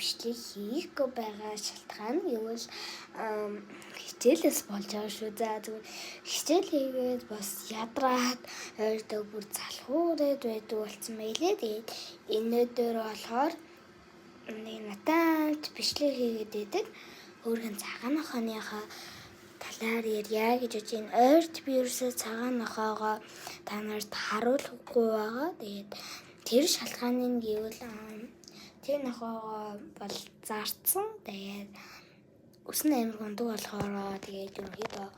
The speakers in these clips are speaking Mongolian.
бичлэг хийхгүй байгаа шалтгаан нь гэвэл хичээлээс болж байгаа шүү. За, зүгээр хичээл хийгээд бас ядраад ойрдог, бүр залхуураад байдаг болсон байлээ. Тэгээд энэ өдөр болохоор нэг натаанч бичлэг хийгээд байдаг. Өөргөн цагаан нохойныхоо талаар ярья гэж бодож байна. Ойрт би ерөөсөө цагаан нохоогоо та нарт харуулахгүй байгаа. Тэгээд тэр шалтгаан нь гэвэл тэр нохоогоо бол зарцсан. Тэгээд үсэн амар гундаг болохоор, тэгээд ерөнхийдөө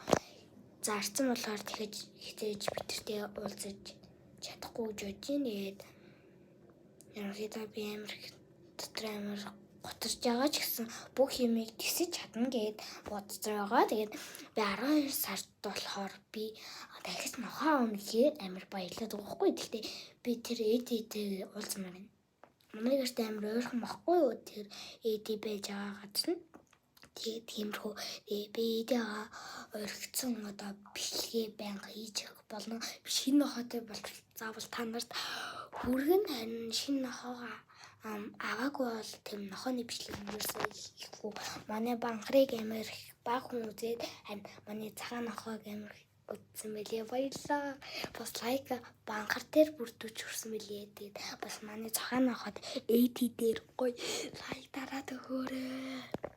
зарцсан болохоор тэгэж хитэж битэртэй уулзаж чадахгүй гэж бодож байна. Тэгээд ерөнхийдөө би амар дотор амар гутарч байгаа ч гэсэн бүх юмыг тэсэж чадна гэд бодож байгаа. Тэгээд би 12 сард болохоор би дахиж нохоо авна гэхээр амар баярлаад байгаа байхгүй. Гэхдээ би тэр Эдитэй уулзмаар байна. Манай гэрт амар ойрхон байхгүй юу, тэр Эди байж байгаа газар нь. Тэгээд тиймэрхүү, тэгээ би Эдигаа орхицсан одоо бичлэгээ байнга хийж өгөх болно. Шинэ нохоотой бол заавал та нарт хүргэн, харин шинэ нохоогоо аваагүй бол тийм нохооны бичлэг ерөөсөө хийхгүй. Манай банхрыг амар их баг хүн үзээд, харин манай цагаан нохоог амар үзсэн мэлээ. Баярлалаа. Бас лайк банхар дээр бүрдүүлж хүрсэн мэлээ. Тэгээд бас манай цагаан нохоод AT дээр гоё лайк дараад өгөөрэй.